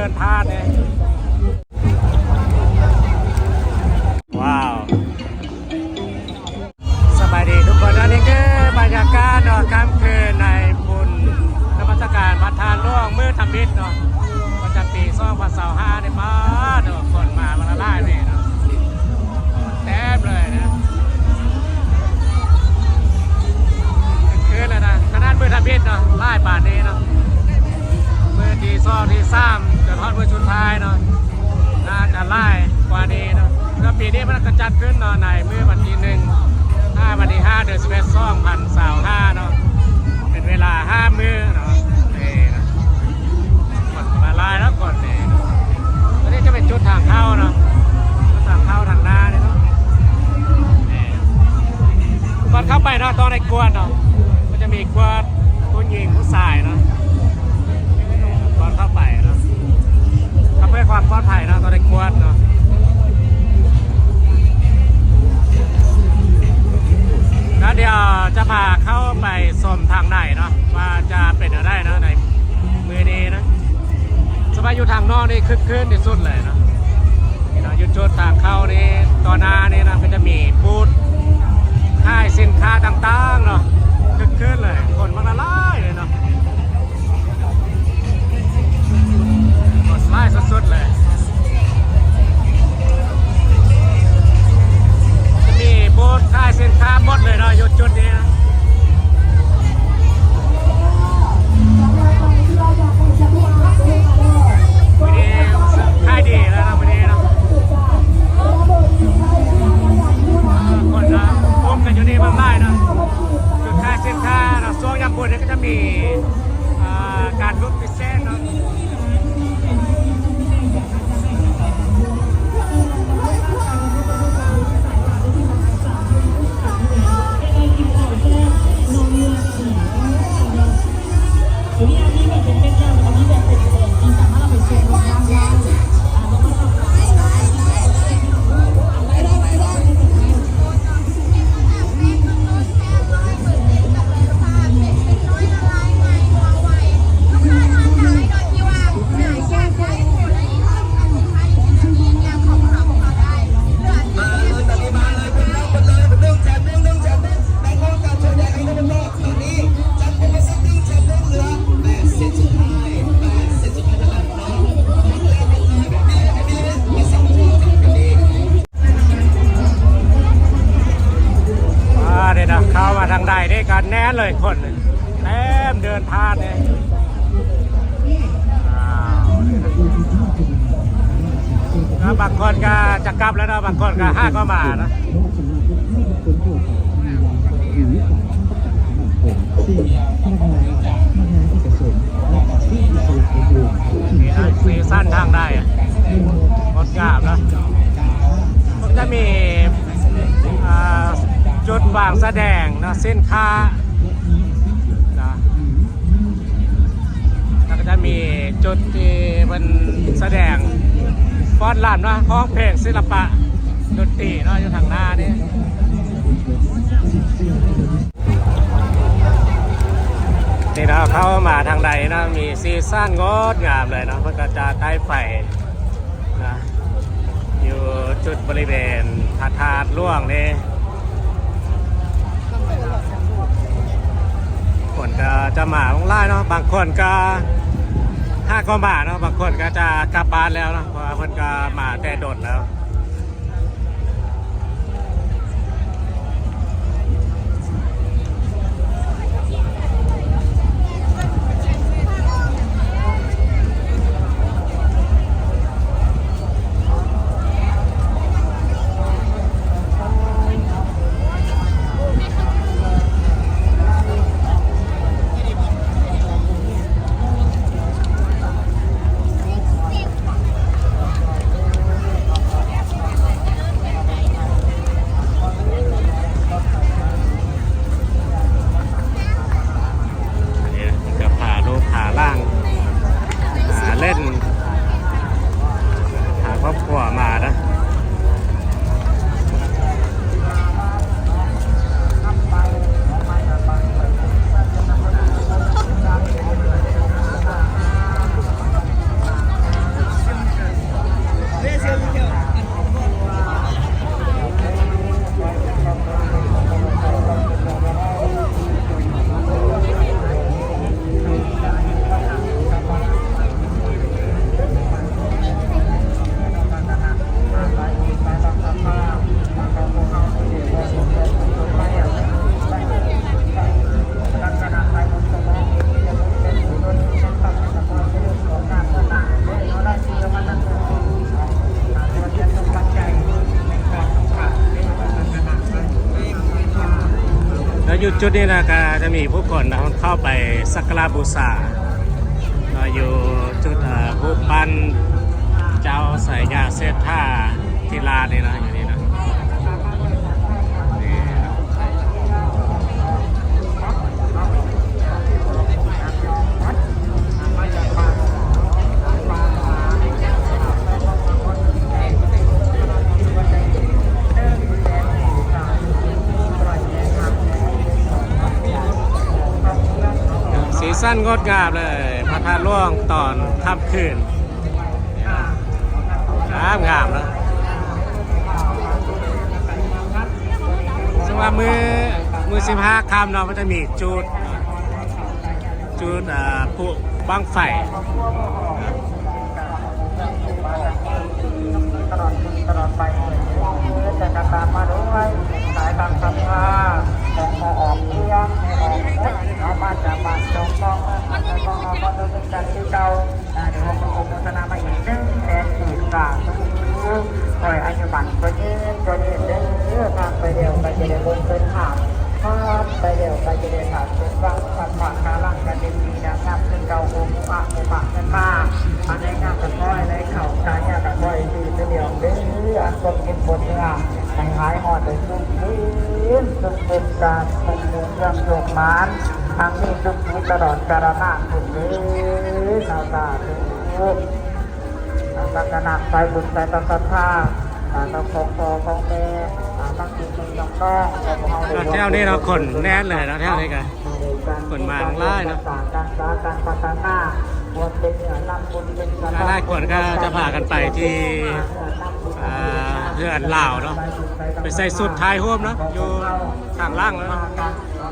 ເດີນທາດເດ້. ວ້າວ ສະບາຍດີທຸກຄົນ ອັນນີ້ຄືບັນຍາກາດເນາະ ຄ່ຳຄືນໃນບຸນນະມັດສະການພະທາດຫຼວງມື້ທຳອິດເນາະ ປະຈຳປີສອງພັນຊາວຫ້ານີ້ ມາເນາະ ຄົນມາບັກຫຼາຍເລີຍເນາະ ເຕັມເລີຍນະ ຄືນແລ້ວນະ ຂະໜາດມື້ທຳອິດເນາະ ຫຼາຍປານນີ້ເນາະ ມື້ທີສອງ ທີສາມ ຈົນຮອດມື້ສຸດທ້າຍເນາະ ໜ້າຈະຫຼາຍກວ່ານີ້ເນາະ ແລ້ວປີນີ້ມັນກໍຈັດຂຶ້ນເນາະ ໃນມື້ວັນທີໜຶ່ງ ຫາວັນທີຫ້າ ເດືອນສິບເອັດ ສອງພັນຊາວຫ້າເນາະ ເປັນເວລາຫ້າມື້ເນາະ ເອີ ຄົນກໍມາຫຼາຍແລ້ວ ຄົນນີ້ ອັນນີ້ຈະເປັນຈຸດທາງເຂົ້າເນາະ ທາງເຂົ້າທາງໜ້ານີ້ເນາະ ເອີ ກ່ອນເຂົ້າໄປເນາະ ຕ້ອງໄດ້ກວດເນາະ ມັນຈະມີກວດຜູ້ຍິງຜູ້ຊາຍເນາະ ກ່ອນເຂົ້າໄປເນາະ ກໍເພື່ອຄວາມປອດໄພເນາະ ຕ້ອງໄດ້ກວດເນາະ ແລ້ວດຽວຈະພາເຂົ້າໄປຊົມທາງໃນເນາະ ວ່າຈະເປັນແນວໃດເນາະ ໃນມື້ນີ້ນະ ສ່ວນມາກຢູ່ທາງນອກນີ້ຄຶກຄື້ນທີ່ສຸດເລີຍເນາະ ຢູ່ຈຸດທາງເຂົ້ານີ້ ຕໍ່ໜ້ານີ້ນະ ກໍຈະມີບູດຂາຍສິນຄ້າຕ່າງໆເນາະ ຄຶກຄື້ນເລີຍ ຄົນມັກຫຼາຍໆເລີຍເນາະ ຄົນຫຼາຍສຸດໆເລີຍ ຈະມີບູດຂາຍສິນຄ້າໝົດເລີຍເນາະ ຢູ່ຈຸດນີ້ນະ. ມື້ນີ້ຂາຍດີແລ້ວເນາະ ມື້ນີ້ເນາະ ຄົນກໍກຸ່ມກັນຢູ່ນີ້ບັກຫຼາຍເນາະ ຈຸດຂາຍສິນຄ້າເນາະ ຊ່ວງຍາມບຸນນີ້ກໍຈະມີ ອ່າ ການຫຼຸດພິເສດເນາະ. ອ່າ ເດ້ນະ ເຂົ້າມາທາງໃດເດ້ ກໍແໜ້ນເລີຍ ຄົນເຕັມເດີນທາດເດ້. ກໍບາງຄົນກໍຈະກັບແລ້ວເນາະ ບາງຄົນກໍຫາກໍມາເນາະ. ສີສັນທາງໃດ ງົດງາມເນາະ ມັນຈະມີ ອ່າ ຈຸດວາງສະແດງເນາະ ສິນຄ້າເນາະ ແລ້ວກໍຈະມີຈຸດທີ່ເພິ່ນສະແດງຟ້ອນລຳເນາະ ຮ້ອງເພງ ສິລະປະ ດົນຕີເນາະ ຢູ່ທາງໜ້ານີ້. ນີ້ເນາະ ເຂົ້າມາທາງໃດເນາະ ມີສີສັນງົດງາມເລີຍເນາະ ເພິ່ນກໍຈະໄຕ້ໄຟນະ ຢູ່ຈຸດບໍລິເວນພະທາດຫຼວງນີ້ ຄົນກໍຈະມາຫຼາຍເນາະ ບາງຄົນກໍຫາກໍມາເນາະ ບາງຄົນກໍຈະກັບບ້ານແລ້ວເນາະ ເພາະວ່າເພິ່ນກໍມາແຕ່ດົນແລ້ວ. ເ ຢູ່ຈຸດນີ້ນະ ກະຈະມີຜູ້ຄົນນະ ເຂົ້າໄປສັກກາລະບູຊາເນາະ ຢູ່ຈຸດ ເອີ ຮູບປັ້ນເຈົ້າໄຊຍະເສດຖາທິລາດນີ້ນະ ຢູ່ນີ້ນະ. ສີສັນງົດງາມເລີຍ ພະທາດຫຼວງຕອນຄ່ຳຄືນ ງາມໆເນາະ. ສຳລັບມື້ ມື້ສິບຫ້າຄ່ຳເນາະ ມັນຈະມີຈູດ ຈູດ ເອີ ຜຸບັ້ງໄຟ. ຕະຫຼອດປີຕະຫຼອດໄປ ຈະນຳມາດ້ວຍສາຍທາງສຳພາຂອງພໍ່ອອກເມືອງ ແມ່ອອກເນາະ ເອົາມາຈາກບ້ານຈອມທອງ ເມືອງນະຄອນນະຄອນ ເດີນທາງຄືເກົ່າ. ອ່າ ດຽວເຮົາກໍອະນຸໂມທະນາມາອີກໜຶ່ງແສນກີບ ສາທຸ ຂໍໃຫ້ອາຍຸໝັ້ນຂວັນຍືນ ຂວັນຍືນເດີ ຜ່ານໄປແລ້ວກໍຈະໄດ້ເບິ່ງເຖິງພາບ ຜ່ານໄປແລ້ວກໍຈະໄດ້ພາບເຖິງຫວັງ ພັດພາກກາລັງກັນເປັນທີ່ນາງງາມຄືເກົ່າ ໂອມຸອະ ໂອປະເງິນມາ ອັນໃດງາມກໍຂໍໃຫ້ໄດ້ເຂົ້າ ກາຍາກໍຂໍໃຫ້ຊື່ສະຫຼອງເດີ ອັນຄົນເຮັດບົນເມືອງ ໃຫ້ຫາຍຮອດໄດ້ຊຸ່ມຊື່ນ ຊຸ່ມເປັນການຊຸ່ມເຮືອງໂຊກໝານ ທັງມີສຸຂີຕະຫຼອດກາລະນານພຸ້ນເດີ ສາທຸ. ລັກສະນະສາຍບຸນສາຍສັດທາ ອ່າ ຂອງພໍ່ຂອງແມ່ ອ່າ ທັງພີ່ນ້ອງໆ ຂອງເຮົາ ແຖວນີ້ເນາະ ຄົນແໜ້ນເລີຍເນາະ ແຖວນີ້ກະຄົນມາຫຼາຍເນາະ ການສຶກສາ ການພັດທະນາ ບວດເປັນເນື້ອນຳບຸນເປັນສະ ຫຼາຍໆຄົນກໍຈະພາກັນໄປທີ່ ອ່າ ເຮືອນລາວເນາະ ໄປໃສ່ຊຸດຖ່າຍຮູບເນາະ ຢູ່ຂ້າງຫຼັງເນາະ.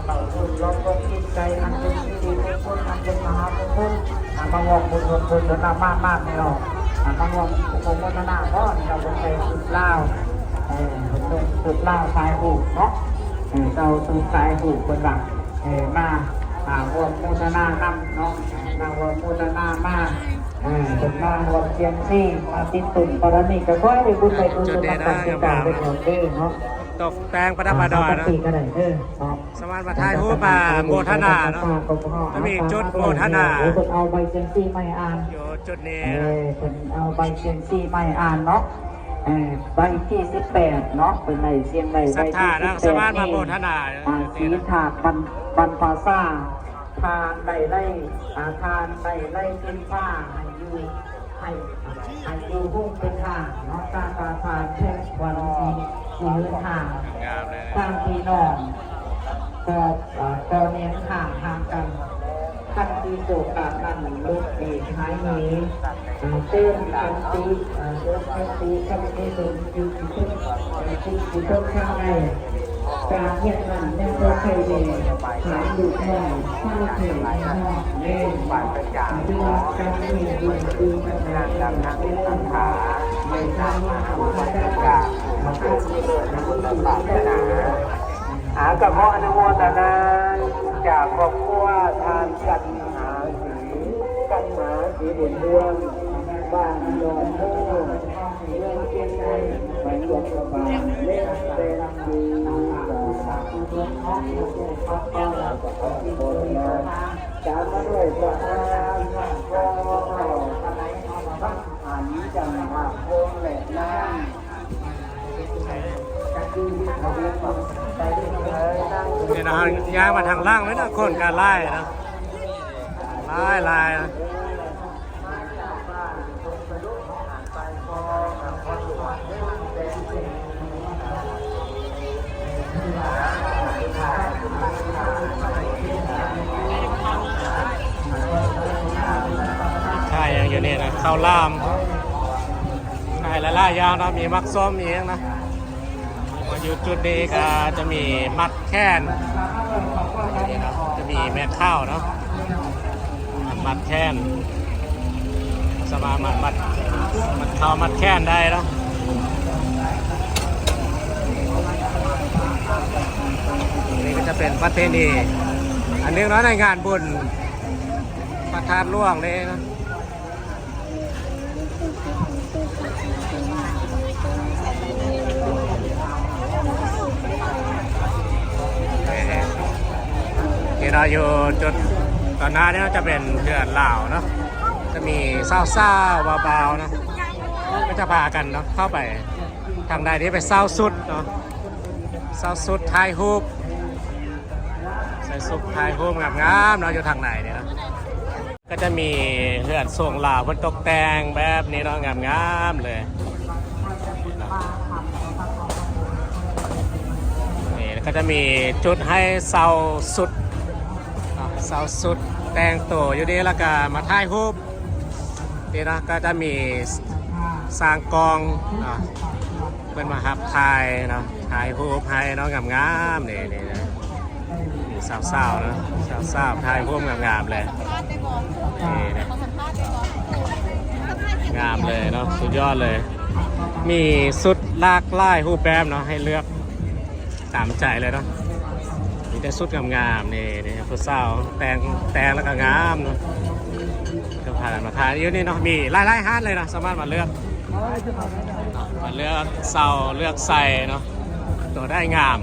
ເອົາບຸນລົງກົດຈິດໃຈ ອັນເປັນສິລິມຸງຄຸນ ອັນເປັນມະຫາມຸງຄຸນ ມາຮ່ວມບຸນຮ່ວມກຸສົນນຳ ມາ ມາແມ່ນ້ອງ ມາຮ່ວມອະນຸໂມທະນາເນາະ ເຈົ້າເພິ່ນໃສ່ຊຸດລາວ ເອີ ເພິ່ນນຸ່ງຊຸດລາວສາຍຮູບເນາະ ເອີ ເຈົ້າຊຸດສາຍຮູບເພິ່ນວ່າ ເອີ ມາ ອ່າ ຮ່ວມໂມທະນານຳເນາະ ມາຮ່ວມໂມທະນາ ມາ ເອີ ເພິ່ນມາຮ່ວມສ່ຽງຊີ ມາຕິດຕົນປາລະມີ ກໍຂໍໃຫ້ໄດ້ບຸນໄດ້ກຸສົນນຳກັນ ເຈົ້າເດີເນາະ ຕົກແຕ່ງປະດັບປະດອຍເນາະ ເອີ ເນາະ. ສາມາດມາຖ່າຍຮູບມາໂມທະນາເນາະ ຈະມີຈຸດໂມທະນາ ເອີ ເພິ່ນເອົາໃບສ່ຽງຊີມາໃຫ້ອ່ານ ຢູ່ຈຸດນີ້ ເອີ ເພິ່ນເອົາໃບສ່ຽງຊີມາໃຫ້ອ່ານເນາະ ເອີ ໃບທີສິບແປດເນາະ ເພິ່ນໄດ້ສ່ຽງໄດ້ໃບທີສິບແປດ ສາມາດມາໂມທະນາ ອ່າ ສີທາດບັນ ບັນພາສາ ທ່ານໄດ້ໄລ່ ອ່າ ທ່ານໄດ້ໄລ່ເປັນຟ້າໃຫ້ຢູ່ ໃຫ້ ໃຫ້ຢູ່ຮຸ່ງເປັນຮ່າງເນາະ ຕາຕາທ່ານແພງຂວັນສີ ສີເຮືອນຮ່າງ ງາມເລີຍ ທາງພີ່ນ້ອງ ກໍ ເອີ ກໍແນມຮ່າງຫ່າງກັນ ຄັນທີ່ໂສກາດນັ້ນ ຫຼຸດເອກຫາຍໜີ ເອີ ເຕີມຂັນຕິ ເອີ ເຕີມຂັນຕິ ຄັນທີ່ຕົນຢູ່ທີ່ເພິ່ນ ເອີ ທີ່ເພິ່ນທາງໃດ ຈາກເຮັດນັ້ນຍັງບໍ່ໄຄແດ່ ຖາມລູກນ້ອງ ຊາວແຂວງນອກແລງ ເລື່ອງການເຮັດບຸນຄືກັນແລ້ວ ໃນທາງມາຂອງພະເຈົ້າ ອາ ກໍຂໍອະນຸໂມທະນາຈາກຄອບຄົວທ່ານ ກັນຫາ ກັນຫາ ສີບຸນເຮືອງ ບ້ານດອນໂພ ເມືອງຊຽງໄຄ ແຂວງຫຼວງພະບາງ ແລະ ແຕ່ລະປີ ຈາກມາດ້ວຍສະຫາຍ ອັນຈັງຫາກໂພ ແລະ ນາງ ນີ້ນະ ຍ່າງມາທາງຫຼັງເລີຍນະ ຄົນກໍຫຼາຍນະ ຫຼາຍໆນະ. ຂາຍຫຍັງຢູ່ນີ້ນະ ເຂົ້າຫຼາມ ຂາຍຫຼາຍໆຢ່າງເນາະ ມີໝາກສົ້ມ ມີຫຍັງນະ. ຢູ່ຈຸດນີ້ກໍຈະມີມັດແຂນ ນີ້ເນາະ ຈະມີແມ່ຄ້າເນາະ ມັດແຂນ ສາມາດມັດ ມັດ ມັດເຂົ້າມັດແຂນໄດ້ເນາະ. ນີ້ກໍຈະເປັນປະເພນີອັນໜຶ່ງເນາະ ໃນງານບຸນພະທາດຫຼວງນີ້ເນາະ. ຢູ່ຈຸດຕອນໜ້ານີ້ຈະເປັນເຮືອນລາວເນາະ ຈະມີສາວໆ ບ່າວໆ ເນາະ ກໍຈະພາກັນເນາະ ເຂົ້າໄປທາງໃດນີ້ ໄປເຊົ່າຊຸດເນາະ ເຊົ່າຊຸດຖ່າຍຮູບ ໃສ່ຊຸດຖ່າຍຮູບງາມໆ ເນາະ ຢູ່ທາງໃນນີ້ເນາະ. ກໍຈະມີເຮືອນຊົງລາວ ເພິ່ນຕົກແຕ່ງແບບນີ້ເນາະ ງາມໆ ເລີຍ. ນີ້ກໍຈະມີຈຸດໃຫ້ເຊົ່າຊຸດເນາະ ເຊົ່າຊຸດແຕ່ງໂຕຢູ່ນີ້ ແລ້ວກໍມາຖ່າຍຮູບນີ້ເນາະ. ກໍຈະມີຊ່າງກ້ອງເນາະ ເພິ່ນມາຮັບຖ່າຍເນາະ ຖ່າຍຮູບໃຫ້ເນາະ ງາມໆ ນີ້ ນີ້ ນີ້ ນີ້ສາວໆ ເນາະ ສາວໆ ຖ່າຍຮູບງາມໆ ເລີຍ ນີ້ ນີ້ ງາມເລີຍເນາະ ສຸດຍອດເລີຍ. ມີຊຸດຫຼາກຫຼາຍຮູບແບບເນາະ ໃຫ້ເລືອກຕາມໃຈເລີຍເນາະ ມີແຕ່ຊຸດງາມໆ ນີ້ ນີ້ ຜູ້ສາວແຕ່ງ ແຕ່ງແລ້ວກໍງາມເນາະ. ກໍພາກັນມາຖ່າຍຢູ່ນີ້ເນາະ ມີຫຼາຍໆ ຮ້ານເລີຍເນາະ ສາມາດມາເລືອກ ມາເລືອກເຊົ່າເລືອກໃສ່ເນາະ ໂຕໃດງາມ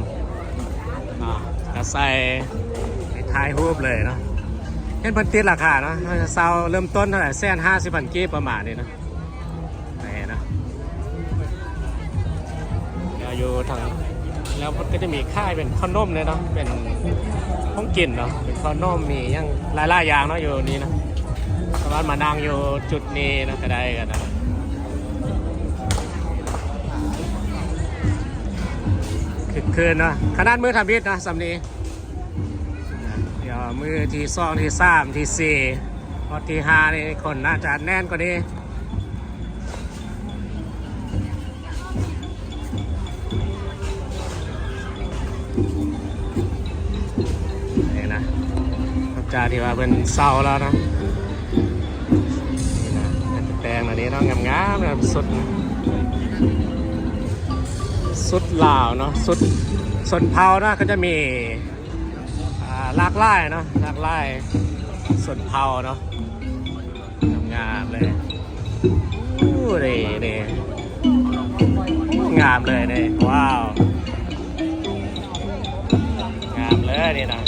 ເນາະ ກໍໃສ່ ໄປຖ່າຍຮູບເລີຍເນາະ. ເຫັນເພິ່ນຕິດລາຄາເນາະ ເຊົ່າເລີ່ມຕົ້ນເທົ່າໃດ ແສນຫ້າສິບພັນກີບ ປະມານນີ້ເນາະ ນີ້ເນາະ. ແລ້ວຢູ່ທາງ ແລ້ວເພິ່ນກໍຈະມີຂາຍເປັນເຂົ້າໜົມເລີຍເນາະ ເປັນຂອງກິນເນາະ ເປັນເຂົ້າໜົມ ມີຫຍັງຫຼາຍໆ ຢ່າງເນາະ ຢູ່ນີ້ເນາະ. ສາມາດມານັ່ງຢູ່ຈຸດນີ້ເນາະ ກໍໄດ້ກັນນະ ຄຶກຄື້ນເນາະ. ຂະໜາດມື້ທຳອິດເນາະ ສ່ຳນີ້ ດຽວມື້ທີສອງ ທີສາມ ທີສີ່ ຮອດທີຫ້ານີ້ ຄົນໜ້າຈະແໜ້ນກວ່ານີ້. ນີ້ນະ ຫຼັງຈາກທີ່ວ່າເພິ່ນເຊົ່າແລ້ວເນາະ ນີ້ນະ ແຕ່ງອັນນີ້ເນາະ ງາມໆ ນະ ຊຸດ ຊຸດລາວເນາະ ຊຸດຊົນເຜົ່າເນາະ ກໍຈະມີ ອ່າ ຫຼາກຫຼາຍເນາະ ຫຼາກຫຼາຍຊົນເຜົ່າເນາະ. ງາມເລີຍ ໂອ້ ນີ້ ນີ້ ງາມເລີຍນີ້ ວ້າວ ງາມເລີຍນີ້ນະ.